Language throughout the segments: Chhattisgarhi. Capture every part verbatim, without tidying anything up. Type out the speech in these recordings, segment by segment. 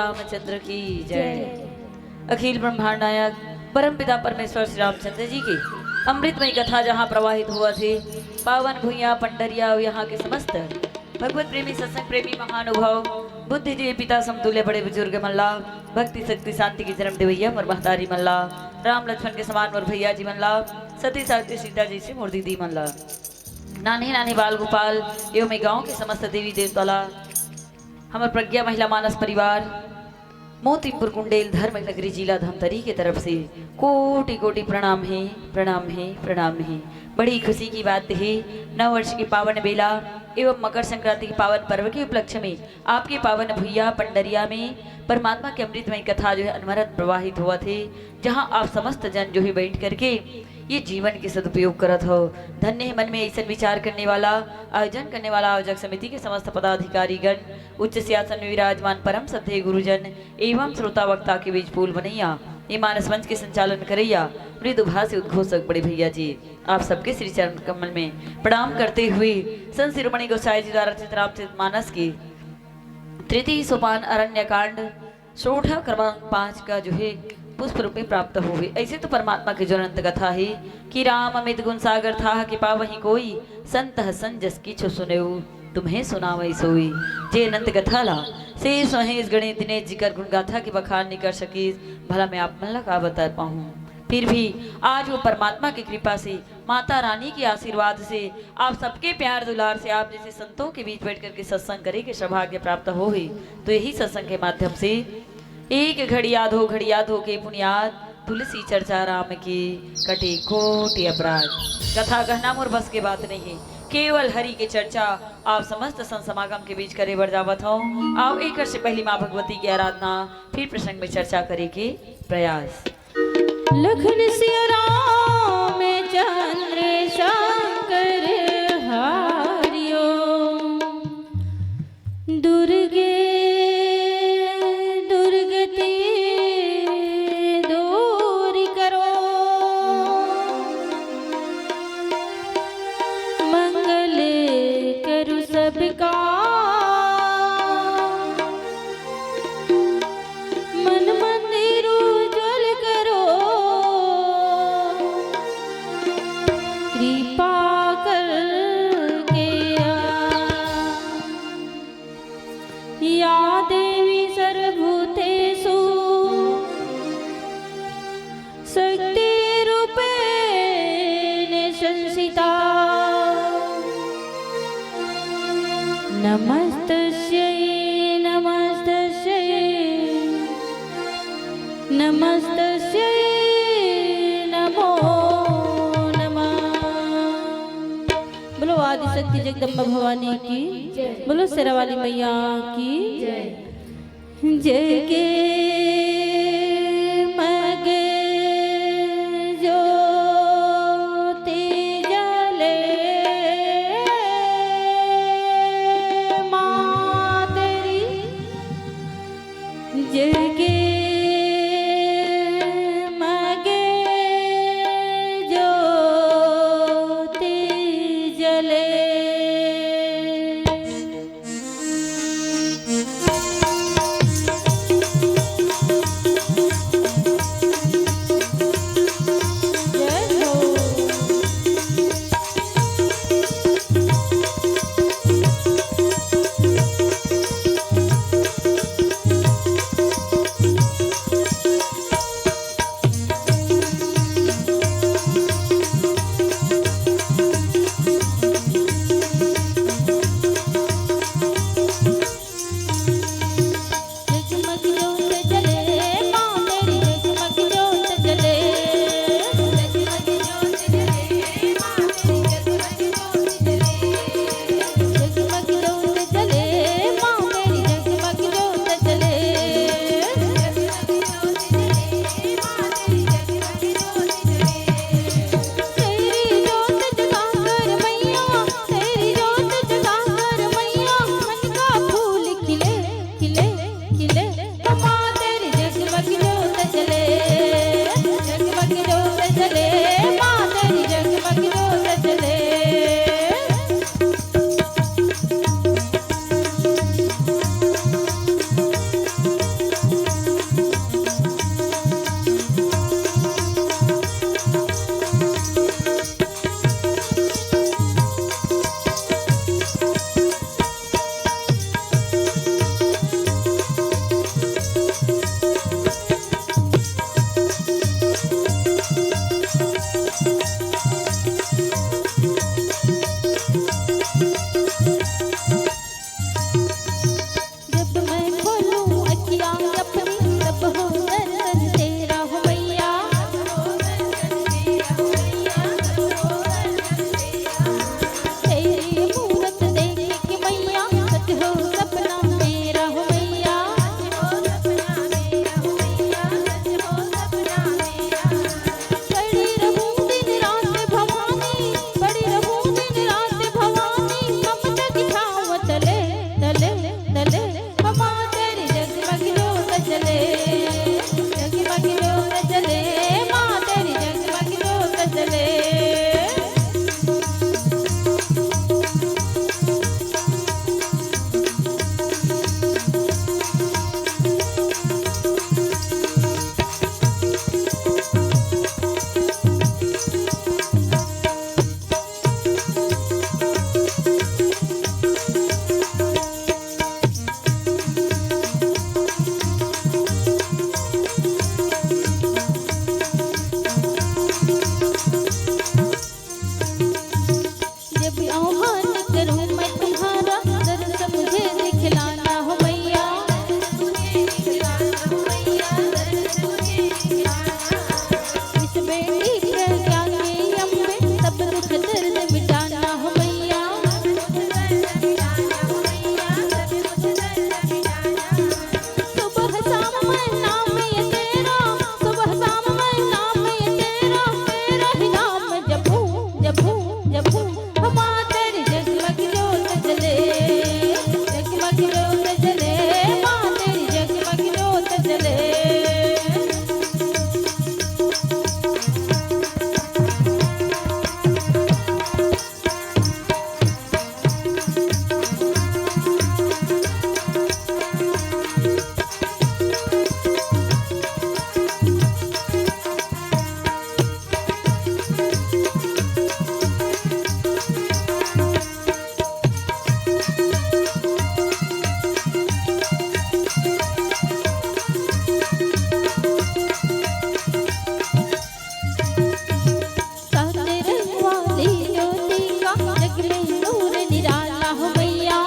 रामचंद्र की जय। अखिल ब्रह्मांड नायक परम पिता परमेश्वर श्री रामचंद्र जी की अमृतमय कथा जहाँ प्रवाहित होवत हे, पावन भुइयां पंडरिया अउ यहाँ के समस्त भगवत प्रेमी, सत्संग प्रेमी, महानुभाव, बुद्धिजीवी पिता समतुल्य बड़े बुजुर्ग मन ला, भक्ति शक्ति शांति के जन्म देवैया मोर महतारी मन ला, राम लक्ष्मण के समान मोर भैया जी मन ला, सती सावित्री सीता जैसे मोर दीदी मन ला, नान्हे नान्हे बाल गोपाल एवं ए गांव के समस्त देवी देवता ला, हमर प्रज्ञा महिला मानस परिवार, मोतीपुर कुंडेल धर्म नगरी जिला धमतरी के तरफ से कोटि कोटि प्रणाम हे, प्रणाम हे, प्रणाम हे। बड़ी खुशी की बात हे, नव वर्ष के पावन बेला एवं मकर संक्रांति के पावन पर्व के उपलक्ष्य में आपके पावन भुइया पंडरिया में परमात्मा के अमृतमय कथा जो है अनवरत प्रवाहित होवत हे, जहाँ आप समस्त जन जो है बैठ करके ये जीवन के सदुपयोग करत हो। धन्य हे मन में ऐसन विचार करने वाला, आयोजन करने वाला आयोजक समिति के समस्त पदाधिकारी गण, उच्च सिंहासन में विराजमान परम श्रद्धेय गुरुजन एवं श्रोता वक्ता के बीच फूल बनैया, ये मानस मंच के संचालन करैया, मृदुभाषी उद्घोषक बड़े भैया जी, आप सबके श्री चरण कमल में प्रणाम करते हुए संत शिरोमणि गोसाई जी द्वारा चितराम मानस की तृतीय सोपान अरण्य कांड सोरठा क्रमांक पाँच का जो है पुष्प रूप में प्राप्त होवे। ऐसे तो परमात्मा के जो अनंत कथा हे कि राम अमित गुण सागर थाह, कि पावहि कोई संत हसन जस किछु सुनेउ, तुम्हें सुनावै सोई। जे अनंत कथा ला शेष महेश गणेश दिनेश जी कर गुण गाथा के बखान नहीं कर सकिस, भला मैं आप मन ला का बता पाहूँ। फिर भी आज वो परमात्मा की कृपा से, माता रानी के आशीर्वाद से, आप सबके प्यार दुलार से आप जैसे संतों के बीच बैठ करके सत्संग करे के सौभाग्य प्राप्त होहे, तो यही सत्संग के माध्यम से एक घड़ी याद हो, घड़ी याद हो के पुनियाद तुलसी चर्चा राम की, कटे कोटि अपराध। कथा कहना मोर बस के बात नहीं हे, केवल हरि के चर्चा आप समस्त संत समागम के बीच करे बर जावत हव। आओ, एकर से पहली माँ भगवती की आराधना, फिर प्रसंग में चर्चा करे के प्रयास। लखन सिया राम चंद्र शंकर हरिओ। दुर्गे दुर्गति दूर करो। मंगल करु सबका। मन मंदिर उज्जवल करो। कृपा करके आ। या देवी सर्वभूतेषु शक्ति रूपेण संस्थिता। नमस्तस्यै नमस्तस्यै नमस्तस्यै नमो नमः। बोलो आदिशक्ति जगदम्बा भवानी की। बोलो शेरावाली मैया की। जय के मग ज्योति जले मातरी। जगे मगे ज्योति जले। जब मैं खोलूं अखियां अपनी, तब हो दर्शन तेरा हो मैया। तेरी मूरत देख के मैया, सच हो सपना मेरा हो मैया। पड़ी रहूं दिन रात भवानी, पड़ी रहूं दिन रात भवानी, ममता की छांव तले, तले, तले। माँ तेरी जगमग जोत जले, जगमग जोत जले, माँ तेरी जगमग जोत जले। जब आह्वान करूं मैं तुम्हारा, दर्श मुझे दिखलाना हो मैया। इस बेटी प्रज्ञा के अम्बे, सब दुख दर्द मिटाना हो मैया। सुबह शाम मैं नाम ये तेरा, सुबह शाम मैं नाम ये तेरा, तेरा ही नाम जपू, जपू, जपू। माँ तेरी जगमग जोत जले, जगमग जोत जले, माँ तेरी जगमग जोत जले। सात रंग वाली ज्योति का जग में नूर निराला हो मैया।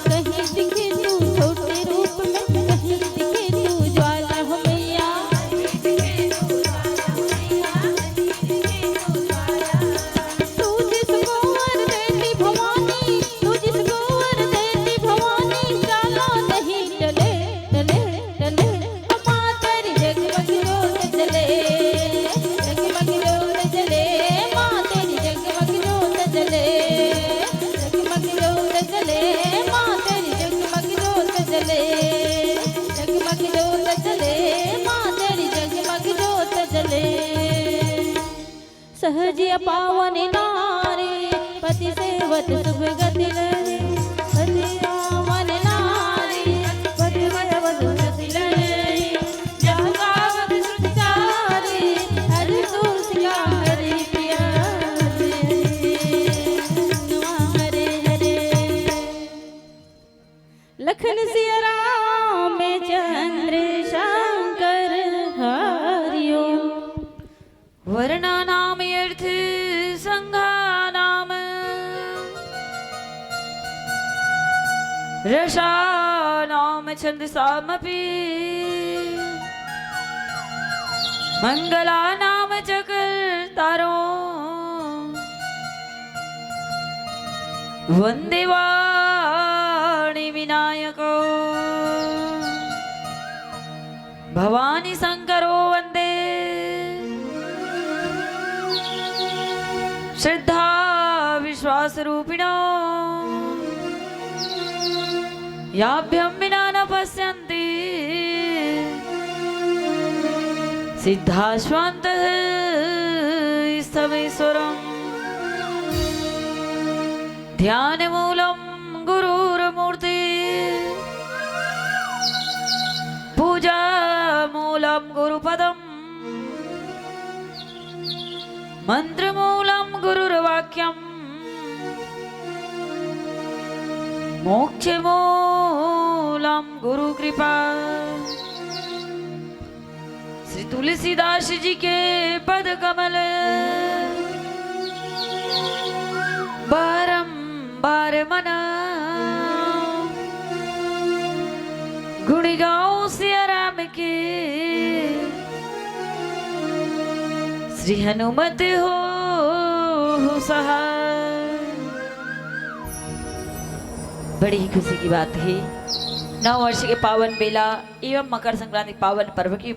कहीं दिखे तू छोटे रूप में, कहीं दिखे तू ज्वाला हो मैया। तू जिसको वर देती भवानी, तू जिसको वर देती भवानी, जाला नहीं टले, टले, टले। माँ तेरी जगमग जोत जले, जगमग जोत जले, माँ तेरी जगमग जोत जले, जगमग जोत जले, माँ तेरी जगमग जोत जले, जगमग जोत जले, माँ तेरी जगमग जोत जले। सहजिया पावन नारी, पति सेवत सुभ गति लहे। सहजिया पावन नारी, पति सेवत सुभ गति लहे। जब गावत सुत चारी, हरि तुलसी का हरि पिया। हरे हरे। लखन सिया राम चंद्र शंकर हरिओ। वर्णानामयर्थ संघानाम रसानाम छंदसामपि मंगलानाम च कर्तारो वंदे वाणी विनायको। भवानी शंकरो वंदे श्रद्धा विश्वास रूपिणो याभ्यं विना न पश्यन्ति सिद्धाश्वान्तः स्थमेश्वरम्। ध्यानमूलं गुरुर्मूर्ति, पूजामूलं गुरुपदम्, मन्त्रमूलं गुरुर्वाक्यम्, मोक्षमूलं गुरु कृपा। श्री तुलसीदास जी के पद कमल बारंबार मना, गुण गाओ सिया राम के, श्री हनुमत हो सहाय। बड़ी ही खुशी की बात है, नव वर्ष के पावन बेला एवं मकर संक्रांति पावन पर्व की